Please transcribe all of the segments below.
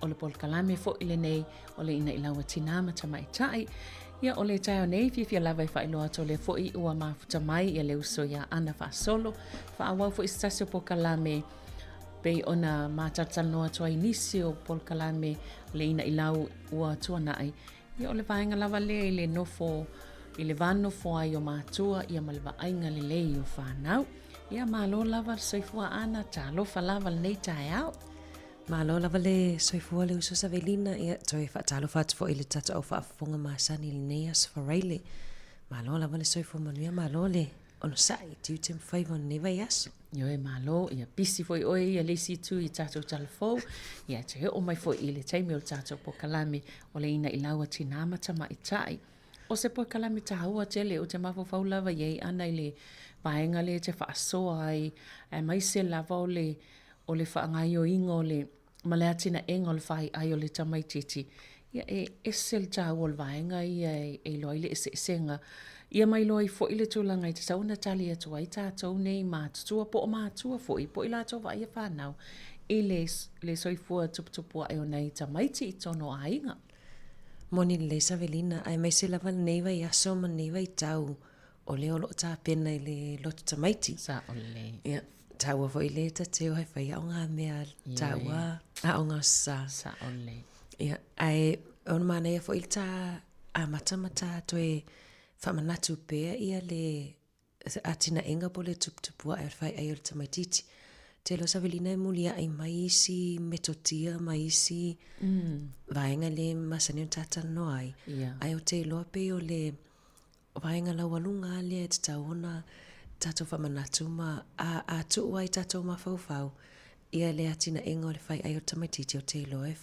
O le polokalame foi lenei o le Ina'ilau a Tinā ma Tamaitai. Ia, o le taeao nei, fiafia lava e faailoa atu o lea foi ua mafuta mai ia le uso iā Ana Faasolo, faaauau foi se tasi o polokalame pei ona ma talatalanoa atu ai nisi o polokalame o le Ina'ilau ua tuanai. Ia, o le vaega lava lea i le nofo i le va nofo ai o matua ia ma le vaaiga lelei o fanau. Ia, malo lava le soifua Ana, talofa lava lenei taeao. Malo lava le soifua le uso Savelina, ia toe faatalofa atu foi i le tatou au faafofoga masani i lenei aso Faraile. Malo lava le soifua manuia, malo le onosai i tiute ma faiva o lenei vaiaso. Ioe, malo, ia pisi foi oe ia le isi itu i tatou talafou, ia e toe oo mai foi i le taimi o le tatou polokalame o le Ina'ilau a Tinā ma Tamaitai. O se polokalame tāua tele ou te mafaufau lava i ai ana i le vaega lea e te faasoa ai, aemaise lava o le o le faagaoioiga o le ma le atinaega o le faiai o le tamaitiiti, ia e ese le taua o le vaega ia e iloa ai le eseesega. Ia ma iloa ai foi le tulaga e tatau ona tali atu ai tatou nei matutua po o matua foi po o i latou vaaia fanau i le le soifua tuputupuae o nai tamaiti i totonu o aiga. Moni lelei Savelina, aemaise lava lenei vaiaso ma lenei vaitau o lea o lo o tapena i le lotu tamaiti. Sao lelei. Ia, taua foi le ta te o e fai aoga mea taua aoga o sa. Sao lelei. Ia, ae o le manaia foi le ta amata ma ta toe faamanatu pea ia le atinaega po o le tuputupu ae o le faiai o le tamaitiiti. Tele o Savelina e muliai mai isi metotia ma isi vaega le masani ona ta talanoa ai. Ae ou te iloa pei o le vaega laualuga lava lea e tatau ona tatou faamanatu ma a tuu ai tatou mafaufau ia le atinaega o le faiai o le tamaitiiti, ou te iloa e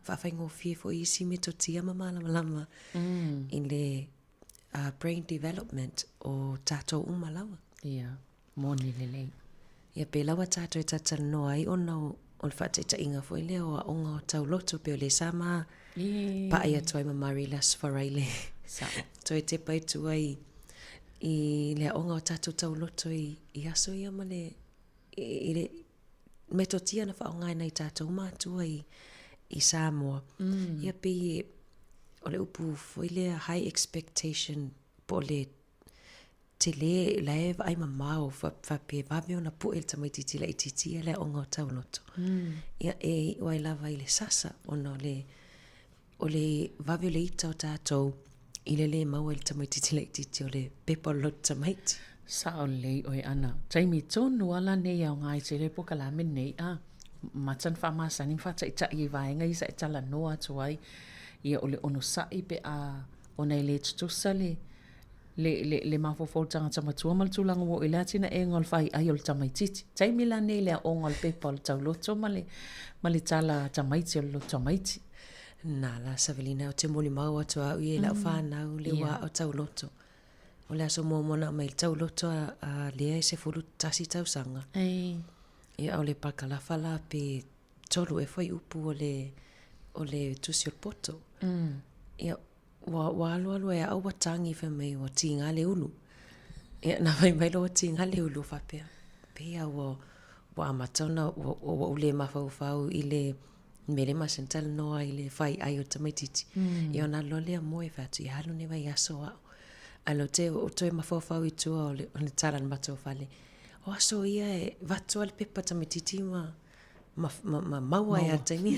faafaigofie foi isi metotia ma malamalama i le brain development o tatou uma lava. Ia, moni lelei. Ia, pe lava tatou e talatalanoa ai ona o le faataitaiga foi lea o aoga o tauloto pei o lea sa ma pai atu ai ma Murray i le Aso Faraile. Sao. Toe tepa i tua i, i le aoga o tatou tauloto i, i aso ia ma le, i, i le metotia na faaaoga e nai tatou matua i, i Samoa. Ia pei o le upu foi lea high expectation po o le tele la e vaai mamao faapea e vave ona pue le tamaitiiti laitiiti ia le aoga o tauloto. Ia e iu ai lava i le sasa ona o le o le vave o le ita o tatou i le lē maua i le tamaitiiti laitiiti o le pepa o le loto tamaiti. Sao lelei oe Ana. Taimi tonu a la nei e aoga ai tele polokalame nei a mata na faamasani ma faataitai i vaega ia sa e talanoa atu ai ia o le onosai pe a ona e le tutusa le le, le, le mafaufau o le tagata matua ma le tulaga ua oo i le atinaega o le faiai o le tamaitiiti. Taimi la nei le aoga o le pepa o le tauloto ma le, ma le tala tamaiti o le loto tamaiti. Nā la Savelina, ou te molimau atu au ia i lau whānau le wā o tauloto. O le aso muamua na aumai le tauloto a, a Lea e 11 tausaga. Ei. Ia o le pakalafa la pe tolu e fuaiupu o le, o le tusi o le poto. Ia, Ua, ua alualu ai au ua tagi fai mai ua tiga le ulu. Ia, na fai mai loa ua tiga le ulu faapea, pei a ua, ua amata ona, ua, ua ou le mafaufau i le mea lea e masani ona talanoa ai i le faiai o le tamaitiiti. Ia ona alu loa lea moe fai atu, ia alu lenei vaiaso o au. Ae lea ou te ou toe mafaufau i tua o le, o le tala a le matou fale, o aso ia e avatu lava le pepa a le tamaitiiti ma, ma, ma, ma maua ai lava i le taimi.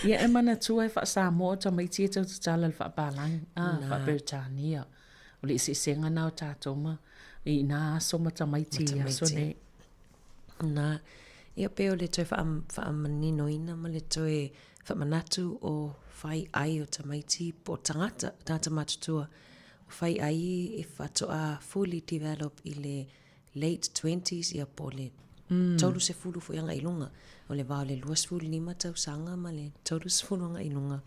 Ia e manatua e faa-Samoa o tamaiti e tau tatala i le faapalagi, a, faa-Peretania. O le eseesega na o tatou ma i nā aso ma tamaiti i aso nei. Nā, ia pei o le toe faamaninoina ma le toe faamanatu o fai ai o tamaiti po o tagata, tagata matutua, o fai ai e faatoa fully develop i le late twenties ia po o le 30 foi agai i luga. O le va o le 25 tausaga ma le 30 agai i luga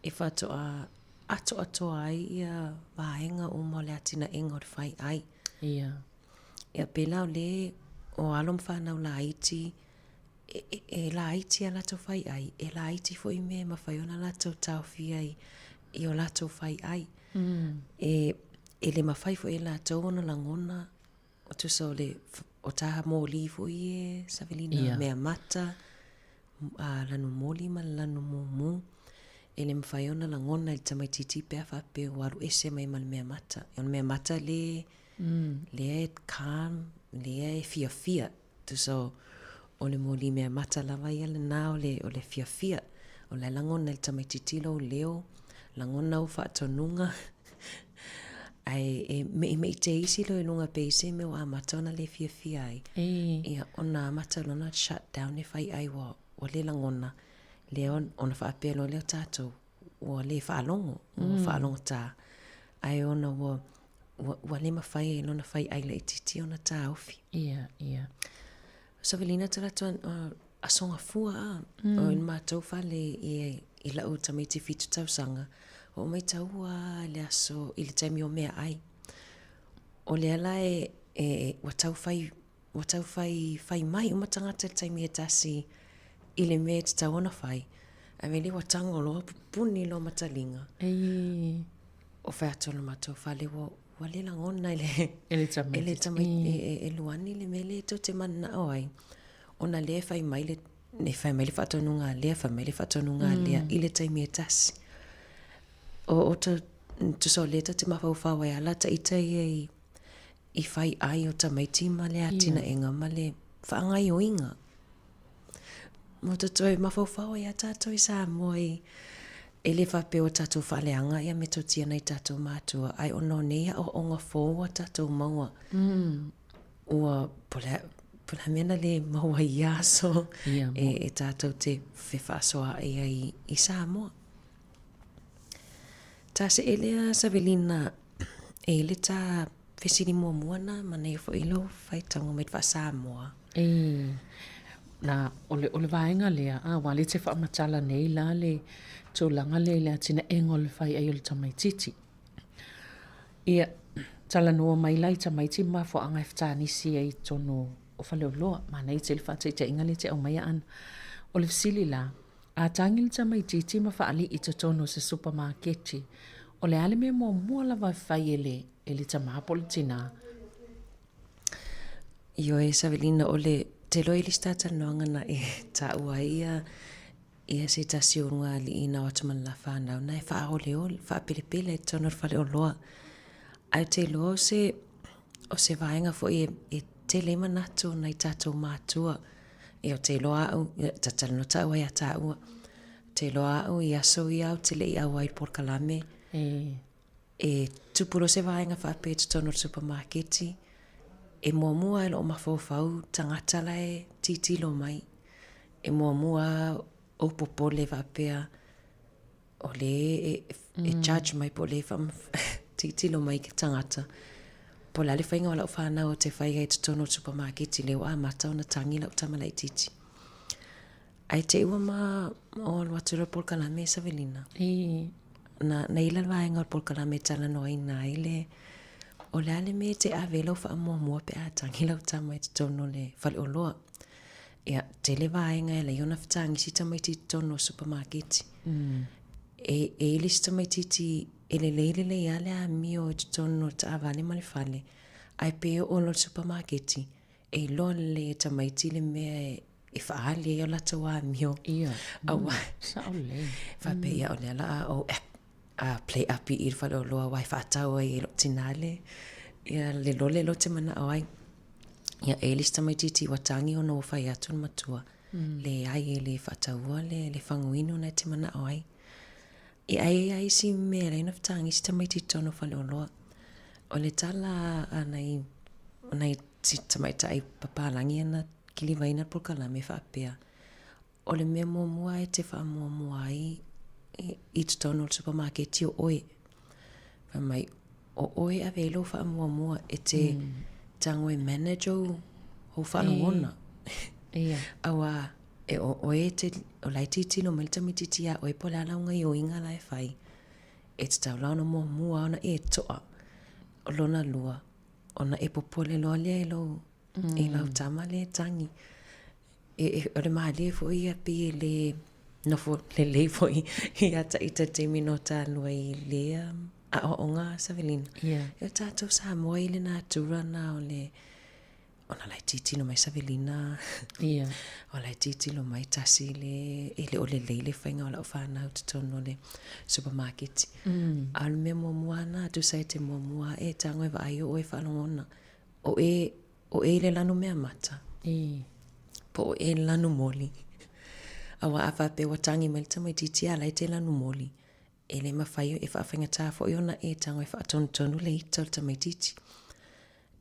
e faatoa atoatoa ai ia vaega uma o le atinaega o le fai ai. Ia. Ia pēlā o le o alo ma whanau laiti, e, e, e laiti a latou fai ai, e laiti foi mea e mafai ona latou taofia i, i o latou fai ai. E, e le mafai foi e latou ona lagona o tusa o le o taha moli foi e Savelina yeah. mea mata. lanu moli ma le lanu mumu, e le mafai ona lagona e le tamaitiiti pe a faapea ua alu ese mai ma le meamata. O le meamata lea, lea e calm, lea e fiafia. Tusa o le moli meamata lava ia lena o le, o le fiafia. O la e lagona e le tamaitiiti lou leo, lagona ou faatonuga, ae e meʻimeʻi teisi loa i luga pei se mea ua amata ona le fiafia ai. Ia, ona amata loa ona shut down le faiai ua, ua le lagona, lea ona faapea loa lea o tatou, ua le faalogo, ua faalogotā. Ae ona ua, ua, ua le mafai e lona faiai laitiiti ona taofi. Ia, ia. Savelina talaatu Aso Gafua a, o le matou fale i, i la'u tamaiti 7 tausaga, ua ou maitaua lava i le aso, i le taimi o meaai. O lea la e, e, ua tau fai, ua tau fai, fai mai uma tagata i le taimi e tasi i le mea e tatau ona fai, ae mea ua tago loa pupuni loa ma taliga. Ei. O fai atu o le matou fale ua, ua le lagona e le, e le tamaiti, e le tamaiti, e, e, e Luani le mea lea tou te mananao ai. Ona lea e fai mai le, e fai mai le faatonuga a lea, fai mai le faatonuga a lea i le taimi e tasi. O, o ta, tusa o lea ta te mafaufau ai ala ta ita ia i, i fai ai o tamaiti ma le atinaega ma le faagaoioiga. Mo ta toe mafaufau ai a tātou i Samoa i, e le faapea ua tātou faaleaga ia metotia nai tātou mātua, ae ona o nei aoaoga fou ua tātou maua, ua, po o le a, po o le a mea na le maua i ia aso e, e tātou te fefaasoaai ai i Samoa. Tā seʻe lea Savelina, e i le tā fesili muamua na, manaia foi lou faitauga mai le faa-Samoa. E, na, o le, o le vaega lea, a, aua o lea e te faamatala nei la le tulaga lea i le atinaega o le faiai o le tamaitiiti. Ia, talanoa mai la i tamaiti ma mafuaaga e fetanisi ai i totonu o faleoloa. Manaia tele faataitaiga lea e te aumaia Ana. O le fesili la, A tagi le tamaitiiti ma faalii i totonu o se supamaketi, o le a le mea muamua lava e fai e le, e le tamā po o le tinā? Ioe, Savelina, o le te iloa i le isi talatalanoaga na e taua ai ia, ia se tasi o ulugalii na o atu ma le la fanau na e faaoleole, faapelepele ai i totonu o le faleoloa. Ae ou te iloa o se, o se vaega foi e, e tele ai manatu o nai tatou matua. Ia, ou te iloa au, ta talanoa taua ia taua, ou te iloa au i aso ia ou te le i auai i le polokalame, e tupu loa se vaega faapea i totonu o le supamaketi, e muamua lava i lou mafaufau tagata la e tilotilo mai. E muamua lava ou popole faapea, o lea e judge mai po o lea e tilotilo mai ke tagata po o le a le faiga o lau fanau ou te fai ai i totonu o le supamaketi lea ua amata ona tagi lau tama laitiiti. Ae te i ua ma o alu atu le polokalame Savelina. Na, na i la le vaega o le polokalame e talanoaina ai le o le a le mea e te ave ai lau faamuamua pe a tagi lau tama i totonu o le faleoloa. Ia, tele vaega e ala ai ona fetagisi tamaiti i totonu o supamaketi. E, e i le isi tamaitiiti e lelei lelei lava le amio i totonu o le taavale ma le fale, ae pe oo loa i le supamaketi, e iloa lelei e tamaiti le mea e, e faaali ai o latou amio. Ia, Aua, sao lelei. Faapea, ia o lea o le a ou a play up i i le faleoloa aua e faatau ai e lou tinā le, ia le lole lea ou te manao ai. Ia, e i ai le isi tamaitiiti ua tagi ona ua fai atu le matua, leai e le faataua le, le faguinu lena e te manao ai. Ia, ae i ai lava isi mea e ala ai ona fetagi isi tamaiti i totonu o faleoloa. O le tala a nai, nai tamaitai papalagi ia na kilivaina le polokalame e faapea, O le mea muamua e te faamuamua ai i totonu o le supamaketi o oe. Fai mai, o oe e ave ai lou faamuamua e te tago e manage ou, ou faalogona. Ia. Aua e o oe e te, o la e tilotilo mai le tamaitiiti iā oe po o le a lau gaioiga la e fai. E tatau la ona muamua ona e toa. O lona lua, ona e popole loa lea i lou, i lau tama lea e tagi. E, e, o le mālie foi ia pei e le nofo lelei foi ia ta ita i le taimi na o tālua i lea aoaoga Savelina. Yeah. E o tātou Samoa i le natura na o le. Ona la e tilotilo mai Savelina. Ia. O la e tilotilo mai tasi le, e le o lelei le faiga o lau fanau i totonu o le supermarket. A o le mea muamua lava lena, tusa e te muamua ae e tago e vaai o oe faalogona. O e, o e i le lanu meamata. Po o e i le lanu moli. Aua a faapea ua tagi mai le tamaitiiti a la e te lanu moli, e le mafai, e faafaigata foi ona e tago e faatonutonu le ita o le tamaitiiti.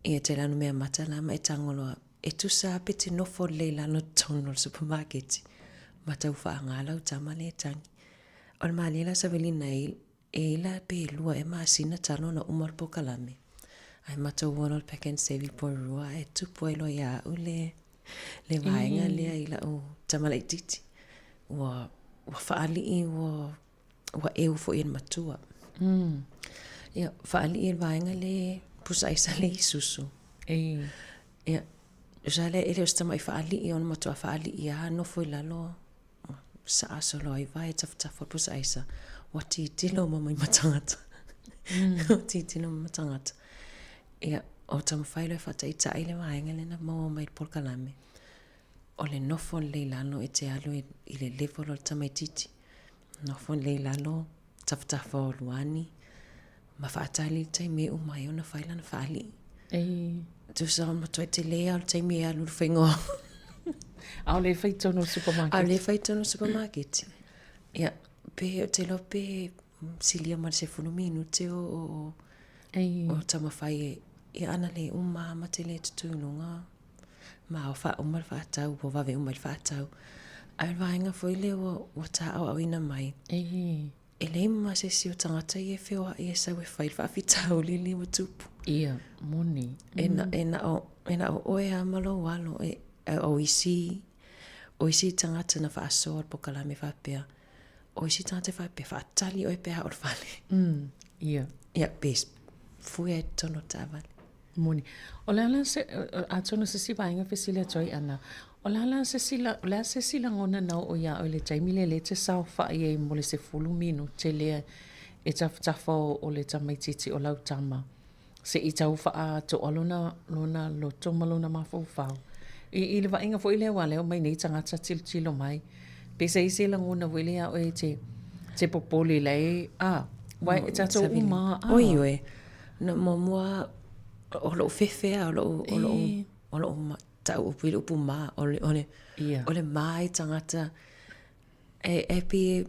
Ia te lanu meamata la ma e tago loa, e tusa lava pe te nofo lelei i lalo i totonu o le supamaketi ma tau faaaga lau tama lea e tagi. O le malie la Savelina e i la pe lua ea masina talu ona uma le polokalame, ae matou o loa i le Pak'nSave i Porirua ae tupu ai loa ia au le le vaega lea i lau tama laitiiti. Ua ua faalii ua ua eu foi e le matua. Ia, faalii e le vaega le pusa aisa le isusu. Ia, tusa lea e le o se tamai faalii ona matua faalii lava nofo i lalo saa solo ai vae tafatafa o le pusa aisa. Ua tilotilo uma mai ma tagata. Ua tilotilo uma ma tagata. Ia, o taumafai loa e faataitai le vaega lea na maua mai i le polokalame. O le nofo lelei i lalo e te alu i le level o le tamaitiiti. Nofo lelei i lalo, tafatafa o luani, ma faatali le taimi e uma ai ona fai lana faalii. Tusa o le matuai tele lava o le taimi e alu i le faiga o... A o lea e fai tonu o le supermarket. A o lea e fai tonu o le supermarket. Ia, pe, ou te iloa pe silia ma le 10 minute o, o taumafai e, ia ana le uma lava ma te le tutū i luga. Ma ua faauma le faatau, ua vave uma i le faatau. Ae o le vaega foi lea ua, ua tāʻauʻauina mai, e leai ma se isi o tagata ia e feoai e sau e fai le faafitauli lea ua tupu. Ia, moni. E na, e na o, e na o oe lava ma lou alo, e, o isi, o isi tagata na faasoa le polokalame faapea, o isi tagata e faapea, faatali oe pe a oo i le fale. Ia. Ia, pe fue ai i totonu o le taavale. Moni. O le a la se, atonu se isi vaega fesili atu ai Ana, o le a la se isi, o le a se isi lagona na oo iā oe i le taimi lea lea e te saofai ai mo le 10 minute lea e tafatafa o le tamaitiiti o lau tama se i tau faatoa lona, lona loto ma lona mafaufau. I, i le vaaiga foi lea aua o lea e omai nei tagata tilotilo mai, Pe se isi lagona foi lea ia oe e te, te popole la e, a, aua e tatou uma a. Oi oe, na muamua o lou fefe a, o lou, o lou, o lou tau upu i le upu ma, o le, o le, o le ma i tagata, e, e pei e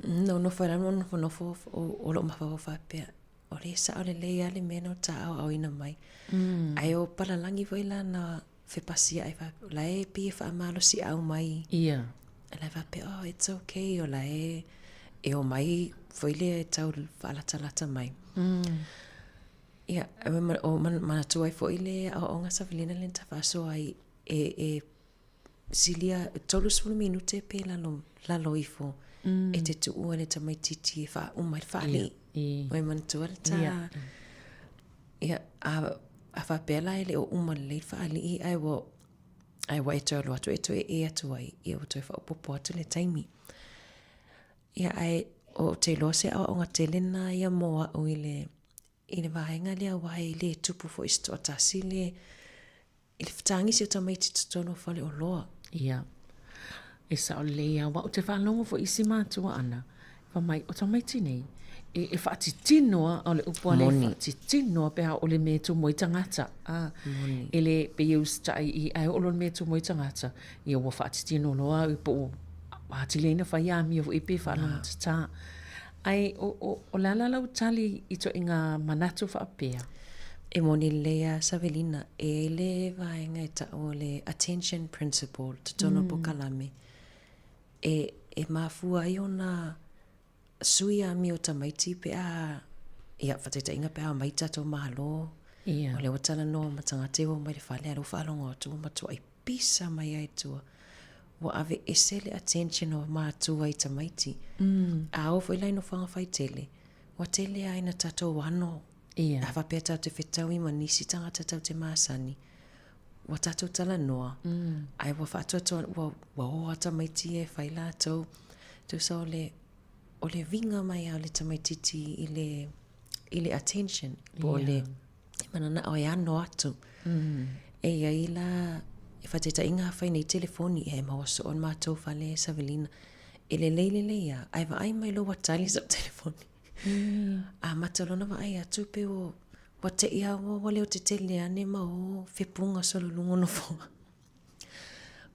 nofonofo ai lava nofonofo o lou mafaufau faapea, o lea e sao lelei lava le mea na tāʻaoʻaoina mai. Ae o palalagi foi la na fepasiaʻi faapea, o la e pei e faamalosiʻau mai. Ia. O la e faapea, oh, it's okay, o la e, e omai foi lea e tau faalatalata mai. Ia, o manatua ai foi le aoaoga Savelina lea na ta faasoa ai e, e silia 30 minute pe lalo, lalo ifo e te tuua i le tamaitiiti e faauma ai le faalii. Ua e manatua le ta... Ia, a, a faapea la e le o uma lelei le faalii ae ua, ae ua e toe alu atu e toe ē atu ai, ia ua toe faaopoopo atu le taimi. Ia, ae ou te iloa o se aoaoga tele lena ia mo au i le, i le vaega lea aua e le tupu foi i se toatasi le, i le fetagisi o tamaiti i totonu o faleoloa. Ia, e sao lelei lava, aua ou te faalogo foi i isi matua ana, fai mai, o tamaiti nei, e, e faatitino lava, o le upu lava lea, e faatitino lava pe a oo i le mea e tumu ai tagata. A, Moni. E le, pei e usitai i, ae oo loa i le mea e tumu ai tagata, ia ua faatitino loa au po o atili ai ona fai amio foi pe faalogotatā. Ae o, o, o le a la lau tali i ituaiga manatu faapea? E moni lelei a Savelina, e i ai le vaega e tau o le attention principle totonu o le polokalame, e, e mafua ai ona sui amio o tamaiti pe a, ia, faataitaiga pe a omai tatou Malo, Ia. o lea ua talanoa ma tagata ia ua omai i le fale a o lea ua faalogo atu ua matuai pisa mai lava i tua. Ua aveese le attention o matua i tamaiti. A oo foi la i nofoaga faitele, ua tele lava ina tatou ano Ia. A faapea tatou te fetaui ma nisi tagata tatou te masani, ua tatou talanoa, ae ua faatoatoa, ua, ua o lava tamaiti ia e fai latou. Tusa o le, o le uiga mai lava o le tamaitiiti i le, i le attention, po o le mananao e ano atu. E i ai la e faataitaiga afai nei telefoni ia e maua soo i le matou fale Savelina. E lelei lelei lava ae vaai mai loa ua tali sau telefoni. Amata loa ona vaai atu pei ua ua te i lava ua leo tetele ane ma o fepuga solo i luga o nofoa.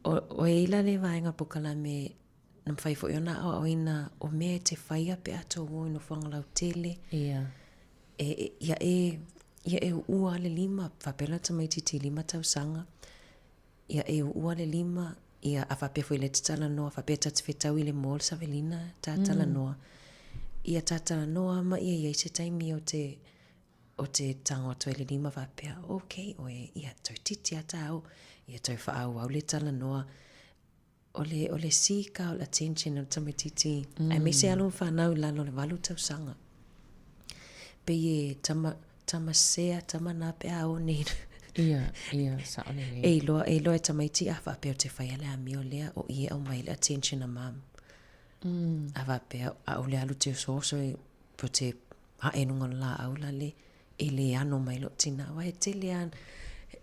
O i ai la le vaega polokalame na mafai foi ona aoaoina o mea e te faia pe a tou o i nofoaga lautele. Ia. E, ia e, ia e uua le lima, faapea la le tamaitiiti lima tausaga, ia e uua le lima, ia a faapea foi o lea e te talanoa, faapea ta te fetau i le mall Savelina, ta talanoa, ia ta talanoa ma ia i ai se taimi o te, o te tago atu ai le lima faapea, okay oe, ia toeitiiti lava ta o, ia toe faaauau le talanoa. O le, o le seek out attention o le tamaitiiti, mm. aemaise alo ma fanau i lalo o le valu tausaga. Pei e tama, tama sea, tama nā pe a o nei. Ia, ia, sao lelei. E iloa, e iloa e tamaiti a faapea o te whaia le amio lea o i e au mai le attention a mum. Mm. A faapea, a o le alu te osooso e po te hae luga o le laau la le, e le ano mai lou tina. Aua e tele a,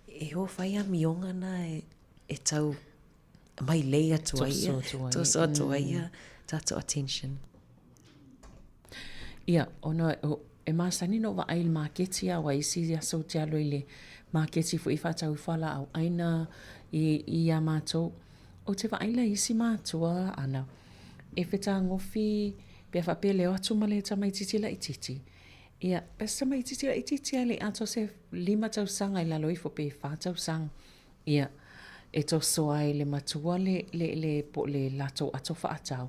e o whai amioga na e, e tau mailei atu ai ia, toso atu ai ia tātou attention. Ia, ona e masani ona ou vaai i le maketi a ua isi aso ou te alo i le maketi foi e faatau ai fualaau aina i iā matou. Ou te vaai la i isi matua ana e fetagofi pe a faapea e leo atu ma le tamaitiiti laitiiti, ia, pe se tamaitiiti laitiiti lava e le i atoa se lima tausaga i lalo ifo pe fa tausaga. Ia, e toso ai le matua le, le, le, po o le latou ato faatau,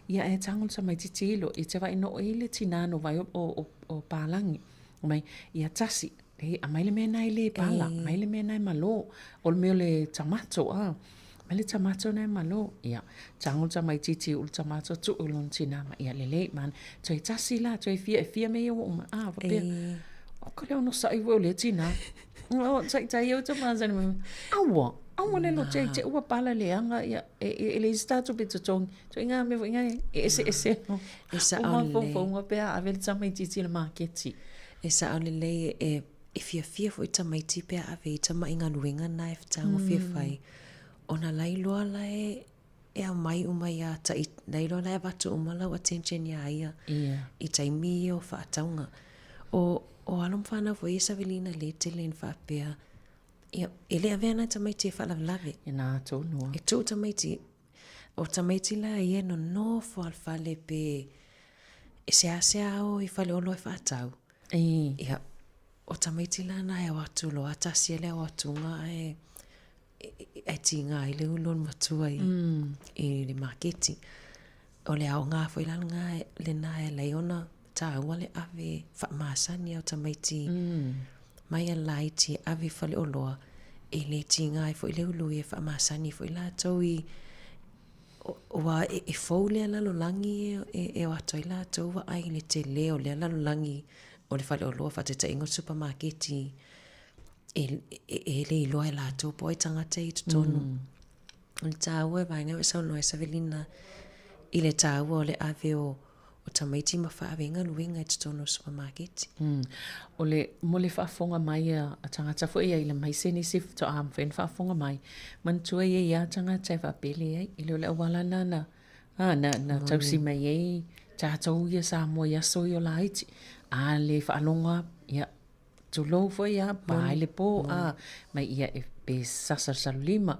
ia ae tago le tamaitiiti ilo, i te vaai no i le tinā no vai o, o, o, o palagi. Mai, ia tasi, e, aumai le mea na e le pala, aumai le mea na e malo, o le mea o le tamato, a, aumai le tamato na e malo. Ia, tago le tamaitiiti ulu tamato, tuu i lona tinā ma, ia lelei, man, toe tasi la, toe fia, e fia mea ia ua uma, a, faapea, o ka le onosai foi o lea tinā. O, taitai au te masani mai. Aua, aua le lo te te ua pala leaga ia e e e leai se tatou pe totogi. So i ngā mea foi ngā e eseese o E sao lelei. mafaufauga pe a ave le tamaitiiti i le maketi. E sao lelei e e fiafia foi tamaiti pe a ave i tama'i galuega na e fetagofie fai ona lailoa la e e aumai uma iā taʻi, lailoa la e avatu uma lau attention iā ia i taimi ia o faatauga. O, o alo ma fanau foi ia Savelina lē tele ina faapea, ia, e le avea nai tamaiti e faalavelave. E nā tonu a. E tuu tamaiti, o tamaiti la ia e nonofo lava i le fale pe e seasea o i faleoloa e faatau. Ia, o tamaiti la na e o atu loa, tasi le ao atuga ae e tīngā ai le ulu o le matua i, mm. i le maketi. O le aoga foi la lena, lena e ala ai ona tāua le ave faamasani au tamaiti mm. mai a laiti e ave i faleoloa e le tīngā ai foi le ulu e faamasani foi latou i ua e, e fou lea lalolagi e, e, e o atu ai latou vaai i le tele o lea lalolagi o le faleoloa faataitaiga o le supamaketi e, e, e le iloa e latou po o ai tagata i totonu. Mm. O le tāua e vaega e saunoa ai Savelina i le tāua o le ave o, o tamaiti ma faaave galuega i totonu o supamaketi. Mm. O le, mo le faafofoga mai a, a tagata foi ia i le mai se nisi faatoa mafai ona faafofoga mai, manatua ia ia tagata e faapele ai, e le o le auala lena na, a, na, na tausi mai ai tatou ia Samoa i aso ia o laiti. A le faalogo lava, ia, Tulou foi a, pā ai le pō, a, mai ia e pe sasa le salulima,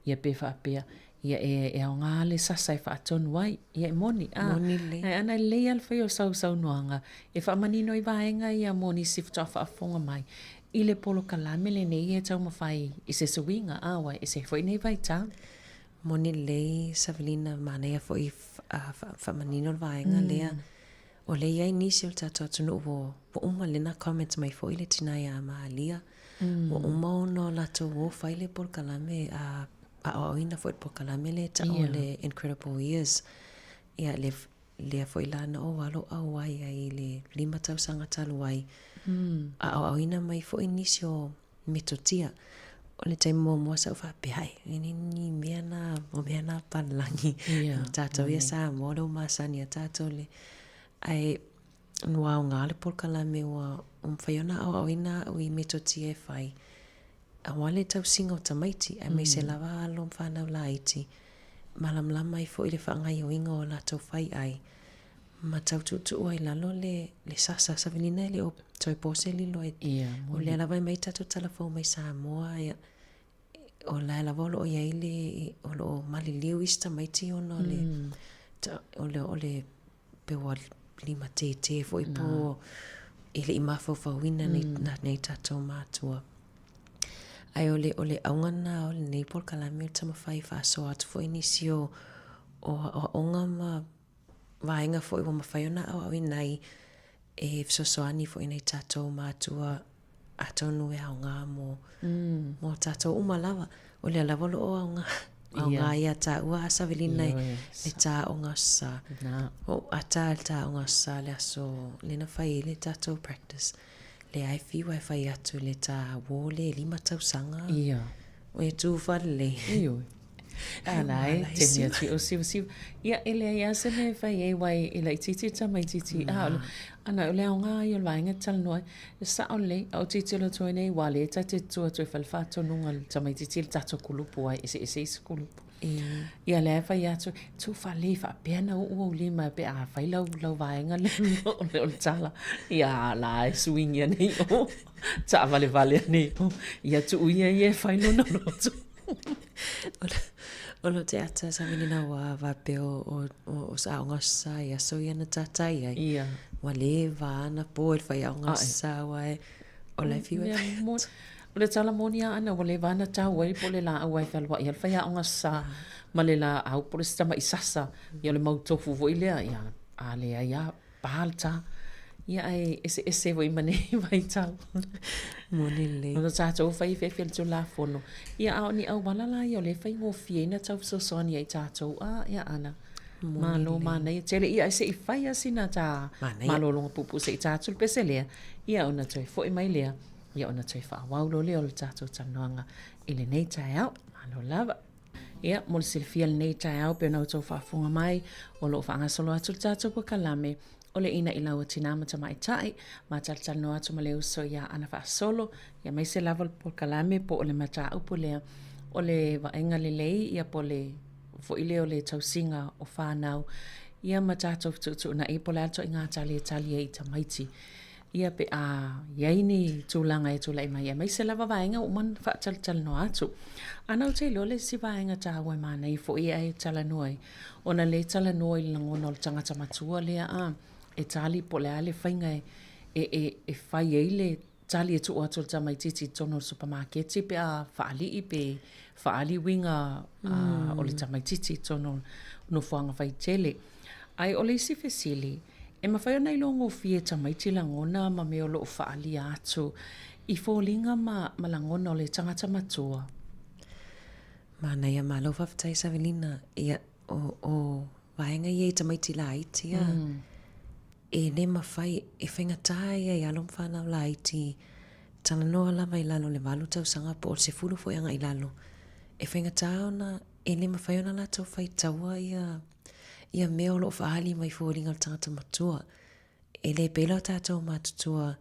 ia pe faapea, ia e, e aoga le sasa e faatonu ai, ia e moni, a. Moni lelei. Ae ana e lelei lava le fai o sau saunoaga, e faamanino ai vaega ia mo nisi faatoa faafofoga mai i le polokalame lenei e taumafai i se suiga, a, ua ese foi nei vaitau. Moni lelei Savelina, manaia foi faamanino le vaega lea. O lea i ai nisi o le tatou atunuu ua, ua uma lena comment mai foi le tina iā Malia. Mm. Ua uma ona o latou o fai le polokalame a aoaoina foi le polokalame lea e ta'u o le Incredible Years. Ia le, lea foi la na ou alo auai ai i le lima tausaga talu ai. Mm. A aoaoina mai foi nisi o metotia. O le taimi muamua sa ou faapea, ai, e le ni mea na, o mea na palagi. Yeah, tātou ia Samoa, le ua masani a tātou le. Ae, ua aoga le polokalame ua mafai ona aoaoina au i metotia e fai. Aua le tausiga o tamaiti, aemaise lava alo ma fanau laiti, malamalama ai foi le faagaoioiga o latou faiai, ma tau tuutuu ai i lalo le, le sasa. Savalina e le o toe po se lilo e, o lea lava e aumai tatou tala fou mai Samoa, ia, o la e lava o lo o i ai le, o lo o maliliu isi tamaiti ona o le, o le, o le pe ua limatētē foi po e le i mafaufauina nei, nei tatou mātua. Ae o le, o le auga lena o lenei polokalame o le taumafai e faasoa atu foi nisi o, o aoaoga ma vaega foi ua mafai ona aoaoina ai e fesoasoani foi i nai tatou matua atonu e aoga mo, mm. mo tatou uma lava. O lea lava o lo o aoga, aoga ia tāua a Savelina e, le tāoga sa. O ata le tāoga sa le aso le na fai ai le tatou practice. Le ai fiu ai fai atu le tā wō le lima tausaga. Ia. O e tū whalelei. Ioe. A la e, te mea ti o siva siva. Ia, e leai a se mea e fai ai wai e laitiiti le tamaitiiti. A, o le, ana, o le aoga ia o le vaega e talanoa ai. E sao lelei, a o tilotilo atu ai nei, ua le ta te tu atu e fai le faatonuga a le tamaitiiti i le tatou kulupu ai, eseese isi kulupu. Ia lea e fai atu, tu faalelei faapea na uu ou lima pe a fai lau, lau vaega lea o le, o le tala. Ia, a la e suigia nei o, taavalevale ane i o. Ia tuu ia ia e fai lona loto. O lo te ata sa mini na wa va pe o o o sa aoga sa i aso ia na tatai ai. Ia. Ua le va na po e whai aoga sa wa e o lai fiu e whai atu. O le tala moni a ana ua leva ana tau ai po le laau ai fealuai ai le faiaoga sa ma le laau po le se tama'i sasa ia o le mau tofu foi lea ia a leai a pa le tā. Ia ae eseese foi ma nei vaitau. Moni lelei. O tatou fai fefe le Tulafono. Ia a o ni auala la ia o lea e faigofie ai na tau fesoasoani ai tatou a ia ana. Malo manaia tele. Ia ae se i fai lava sina tā malologa puupuu se i tā atu le pese lea, ia ona toe foi mai lea, ia ona toe faaauau loa lea o le tatou talanoaga i lenei taeao. Malo lava. Ia, mo le silafia i lenei taeao pei ona outou faafofoga mai, o lo o faagasolo atu le tatou polokalame o le Ina'i Lau a Tinā ma Tamaitai, ma talatalanoa atu ma le uso iā Ana Faasolo, ia aemaise lava o le polokalame po o le mataupu lea o le vaaiga lelei ia po o le foi lea o le tausiga o fanau, ia ma tatou fetuutuunai po o le a le ituaiga tali e tali ai i tamaiti. Ia pe a i ai ni tulaga e tulai mai, aemaise lava vaega ua uma ona faatalatalanoa atu. Ana ou te iloa le isi vaega taua e manaia foi ae talanoa ai, ona lea e talanoa i le lagona o le tagata matua lea a, e tali po o le a le faiga e, e, e, e fai ai le tali e tuu atu i le tamaitiiti i totonu o le supamaketi pe a faalii pe faaali uiga o le tamaitiiti i totonu o nofoaga faitele. Ae o le isi fesili, e mafai ona iloa gofie e tamaiti lagona ma mea o lo o faaalia atu i foliga ma, ma lagona o le tagata matua? Manaia, malo faafetai Savelina. Ia, o, o vaega ia i tamaiti laiti a, mm. e le mafai, e faigata ia i alo ma fanau laiti, talanoa lava i lalo o le valu tausaga po o le sefulu foi agai i lalo. E faigata ona e le mafai ona latou faitaua ia ia mea o lo o faaali mai foliga o le tagata matua. E le pei la o tatou matutua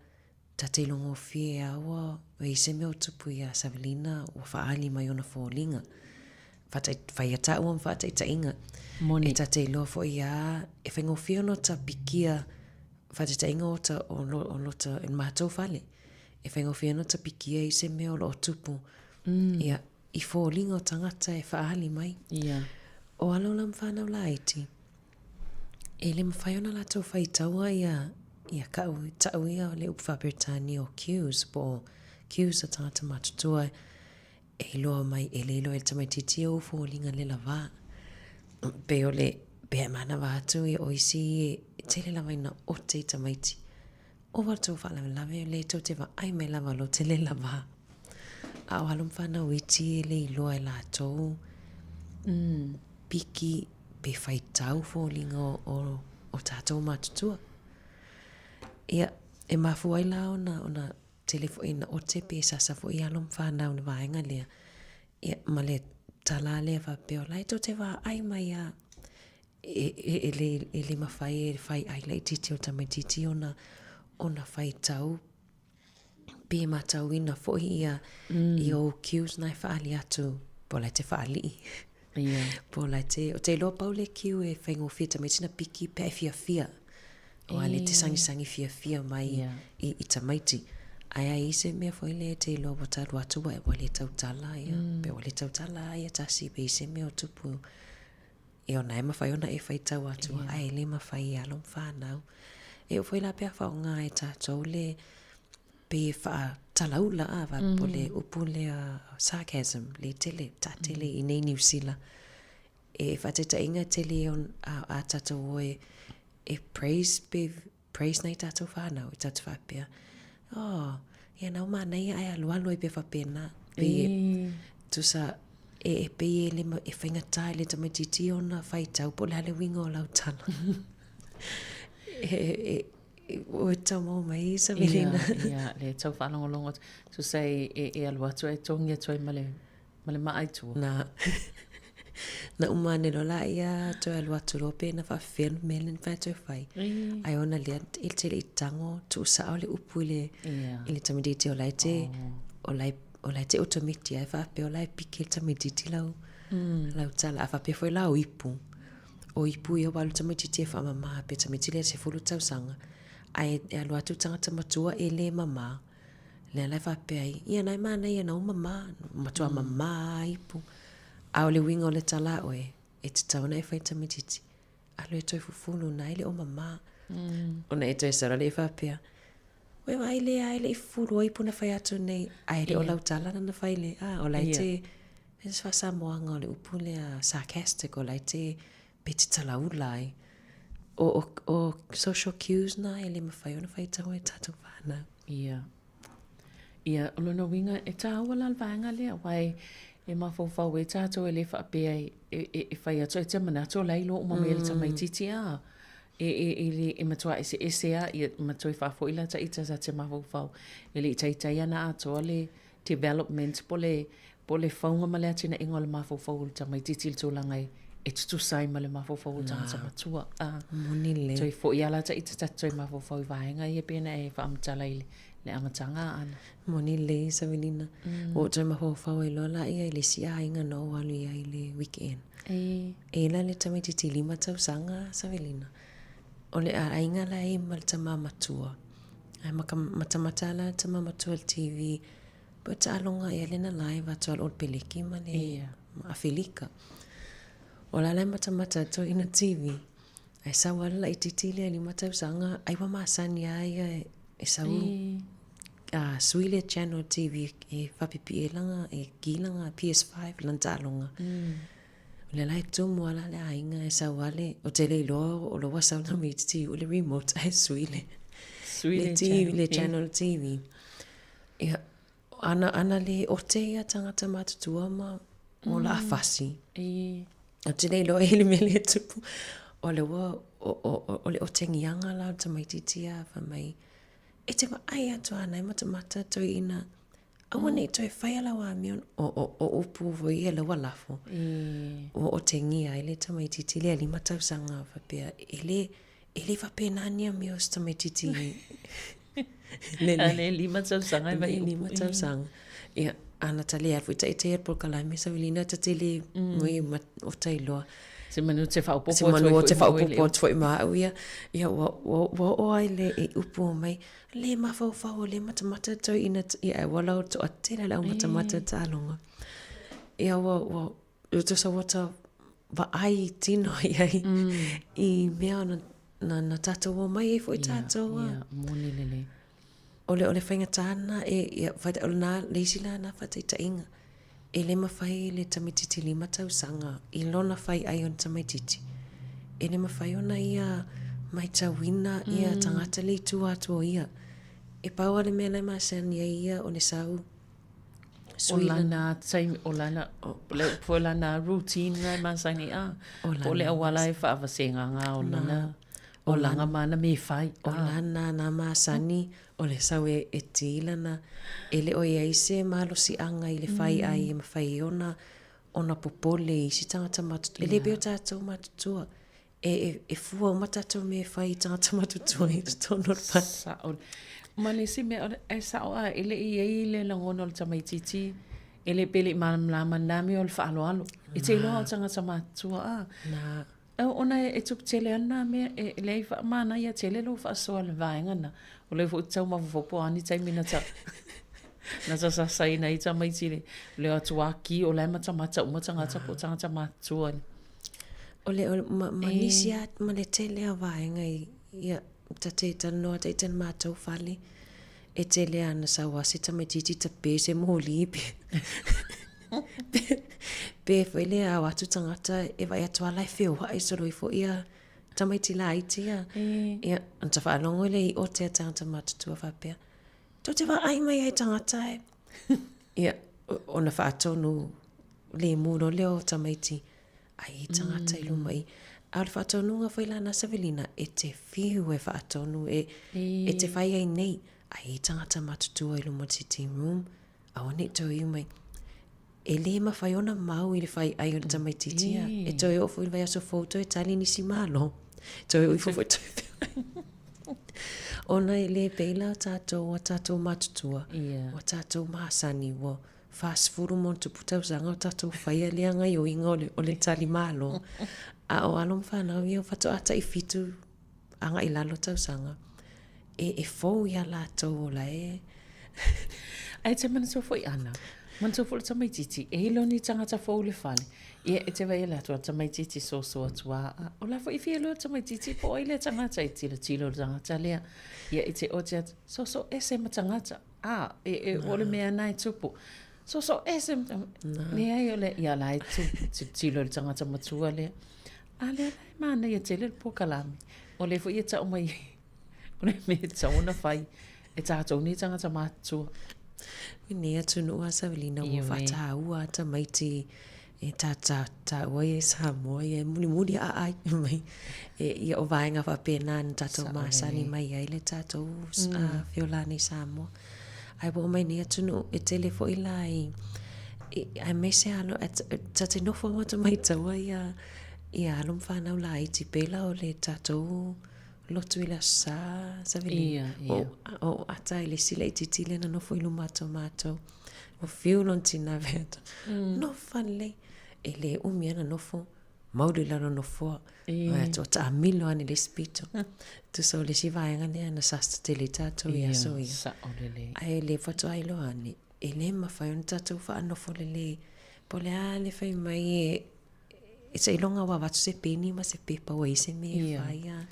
ta te iloa gofie a ua i ai se mea o tupu iā Savelina ua faaali mai ona foliga. Fatai, faia taua ma faataitaiga. Moni. E ta te iloa foi a e faigofie ona ta pikia faataitaiga o ta o lo, o lota i le matou fale. E faigofie ona ta pikia i se mea o lo o tupu. Mm. Ia, i foliga o tagata e faaali mai. Ia. O alo la ma fanau laiti, e le mafai ona latou faitaua ia, ia ka'u, ta'u ia o le upu faa-Peretania o cues, po o cues a tagata matutua e iloa mai, e le iloa e le tamaitiiti ia ou foliga le lavā. Pei o le, pe a manava atu ia o isi e tele lava ina ote i tamaiti. Ova le tou faalavelave o lea tou te vaai mai lava lo te le lava. A o alo ma fanau iti e le iloa e latou piki pe faitau foliga o, o, o tatou matutua. Ia, e mafua ai la ona, ona tele foi ina ote pe sasa foi alo ma fanau i le vaega lea. Ia, ma le tala lea faapea o la e tou te vaai mai lava. E, e, e, le, e le mafai e le faiai laitiiti o le tamaitiiti ona, ona faitau. Pe matauina foi ia i ou cues na e faaali atu po o la e te faalii. Po o la e te, ou te iloa pau le cue e faigofie i tamaiti na piki pe a e fiafia. Aua lea e te sagisagi fiafia mai i tamaiti. Ae a i ai se mea foi lea e te iloa ua ta alu atu ua le tautala ia, pe ua le tautala lava ia tasi pe i ai se mea o tupu. Ia o na e mafai ona e faitau atu ae le mafai e alo ma fanau. E oo foi la pe a faaaoga e tatou le pei e faatalaula a po o le upu lea sarcasm lea e tele, taatele i inei i Niu Sila. E faataitaiga tele a tatou o e e praise pe praise nai tatou fanau e tatou faapea, oh, ia na ua manaia ae alualu ai pea faapena. Pei e, tusa, e, e pei e, le, e faigata i le tamaitiiti ona faitau po o le a le uiga o lau tala. e, e, Ua tau maua mai Savelina. Ia, ia, lea e tau faalogologo atu. Tusa e, e, e alu atu ae togi atu ai ma le, ma le maa i tua. Na, na uma ane loa laia toe alu atu loa pe na faafefea le mea lea na fai atu e fai. Ae ona lea e te le i tago tuusao le upu i le, i le tamaitiiti o la e te, o la e, o la e te otometi lava e faapea o la e piki le tamaitiiti lau, lau tala. A faapea foi la o ipu, O ipu ia ua alu tamaitiiti e faamama pe tamaiti lea 10 tausaga ae e alu atu tagata matua e le mama lea la e faapea ai ia na e manaia na ua mama matua mama a ipu a o le uiga o le tala a oe e tatau ona e fai tamaitiiti alu e toe fufulu na e le o mama ona e toe sala lea e faapea Ua e vaai lea e le i fufulu o ipu na fai atu nei ae le o lau tala na na fai le a o la e te e se faasamoaga o le upu lea sarcastic o la e te pe te talaula ai. O, o, o social cues na e le mawhai ona whaitau e tātou whānau. Ia. Ia, o lona uiga, e tāua la le vaega lea, aua e, e mafaufau ai tātou e le faapea e, e, e, e fai atu ai te manatu o la e iloa uma mai e le tamaitiiti a. E, e, e, le, e matua eseese a, ia, ma toe faafoi la ta ita sa te mafaufau. E le i taitai ana atoa le development po le, po le fauga ma le atinaega o le mafaufau o le tamaitiiti i le tulaga e, e tutusa ai ma le mafaufau o le tagata matua. A, Moni lelei. Toe foi a la ta ita ta toe mafaufau i vaega ia pei ona e faamatala i le, le amataga a Ana. Moni lelei Savelina. Ua ou toe mafaufau ai loa laia i le isi aiga na ou alu i ai i le weekend. E. E la le tamaitiiti 5 tausaga Savelina. O le aiga la e ma le tama matua. Ae ma ka matamata la le tama matua i le TV. Po o taaloga ea lea na live atu a le All Peleki ma le Ia. ma Afelika. O la la e matamata atu ai ina TV. Ae sau lava le laitiiti lea 5 tausaga ai ua masani lava ia e sau E. a sui le channel TV e faapipii ai lana, e ki lana PS5 lana taaloga. O lea la e tumu lava la le aiga e sau lava le, ou te le iloa o la ua sau le tamaitiiti i le remote ae sui le, Sui le le TV, le channel. channel TV. Ia, ana, ana le ote ia tagata matutua ma o la fasi. E. Ou te le iloa i le mea lea e tupu. O le ua, o, o, o, o le otegiaga la o le tamaitiiti ia fai mai, E te vaai atu ana e matamata toeaina, aua ne i toe faia lau amio, o, o, o upu foi ia lea ua lafo. Ua otegia ai le tamaitiiti lea 5 tausaga faapea, e le, e le faapena ni amio a se tamaitiiti lele. Le 5 tausaga e vai upu. 5 tausaga. Ia, ana ta le alu foi taite ia le polokalame Savelina ta te le mui ma o ta iloa. Se manu te whaopopo Se manu o te whaopopo atu foi ma au ia. Ia, ua, ua, ua oo ai le i upu o mai, le mafaufau o le matamata tau ina, ia, e ua lau toa tele le au matamata taaloga. Ia, ua, ua, ua tusa ua ta vaai tino i ai i mea na, na, na tātou o mai ai foi tātou. Ia, ia, moni lelei. O le, o le faigata lena e, ia, o lena, le isi la na faataitaiga, e le mafai e le tamaitiiti 5 tausaga i lona fai ai o le tamaitiiti, e le mafai ona ia maitauina ia tagata le i tua atu o ia. E pau lava le mea la e masani ai ia o le sau O lana taimi, o lana, o le upu foi lana routine na e masani a, po o le auala e faavasegaga o lana, o lana ma ana mea e fai. O lana na masani, o le sau e, e ti lana, e le o i ai se malosiaga i le fai ai e mafai ai ona, ona popole i isi tagata matutua. E le pei o tatou matutua. E, e, e fua uma tatou mea e fai i tagata matutua i totonu o le fale. Sa'o. Ma le isi mea, e sa'o a e le i i ai le lagona o le tamaitiiti, e le pe le i malamalama na mea o le faaaloalo. E te iloa o tagata matutua a. Na. Ona e tupu tele lava na mea, e leai manaia tele lou faasoa i le vaega lena. O lea foi ou te tau mafaufau po o a ni taimi na ta na ta sasaina ai tamaiti i le o atu lava ki o la e matamata uma tagata po o tagata matutua. O le, o, ma, ma nisi lava, ma le tele lava o vaega i, ia, ta te talanoa ita i le matou fale, e tele lava ina sau lava se tamaitiiti tape se moli pe, pe, pe foi lea a o atu tagata e vaai atu lava la e feoai solo ifo ia tamaiti laiti ia. Ia, ona ta faalogo lea i ote a tagata matutua faapea, tou te vaai mai lava i tagata e. Ia, ona faatonu lemu loa lea o tamaiti, ai e tagata i luma i. A o le faatonuga foi la na Savelina, e te fiu e faatonu, e, e te fai ai nei, ai e tagata matutua i luma o le sitting room, aua ne i toe iu mai. E lē mafai ona mau i le fai ai o le tamaitiiti ia. E toe oo foi i le vaiaso fou toe tali nisi malo. Toe oo ifo foi toe feoai. Ona e le pei la o tatou ua tatou matutua, ua tatou masani ua 40 ma ona tupu tausaga o tatou faia lea gaioiga o le, o le tali malo. A o alo ma fanau ia faatoa tai 7 agai i lalo tausaga, e, e fou iā latou o la e... Ae e te manatua foi Ana, manatua foi le tamaitiiti, e iloa ni tagata fou i le fale, ia e te vaai atu a le tamaitiiti soso atu lava, a o la foi e fia iloa le tamaitiiti po o ai lea tagata e tilotilo i le tagata lea. Ia e te ote atu, soso ese ma tagata, a, e, e, o le mea na e tupu. Soso ese ma tagata. Leai o le, ia la e tilotilo i le tagata matua lea. A lea la e manaia tele le polokalame. O lea foi e tau mai o le mea e tatau ona fai e tatou nei tagata matutua. I nei atunuu a Savelina ua faataua a tamaiti e ta ta taua ia i Samoa ia e mulimuli aai mai e ia o vaega faapena na tatou masani mai ai le tatou feola nei i Samoa. Ae ua oo mai nei atunuu e tele foi la i aemaise alo ta te nofo ma ta maitaua ia ia alo ma fanau laiti pei la o le tatou lotu i le Aso Sa, Savelina. Ia, ia. O, o ata i le isi laitiiti lea na nofo i luma atu o matou. Ua fiu lona tina fai atu, nofo lelei. E le umi lava na nofo, mauli i lalo o le nofoa. Fai atu, taamilo ane i le isi pito. Tusa o le isi vaega lea na sasa tele ai tatou i aso ia. Sao lelei. Ae le faatoa iloa ane, e le mafai ona tatou faanofo lelei. Po o le a le fai mai e e seiloga ua avatu se peni ma se pepa ua i ai se mea e fai a.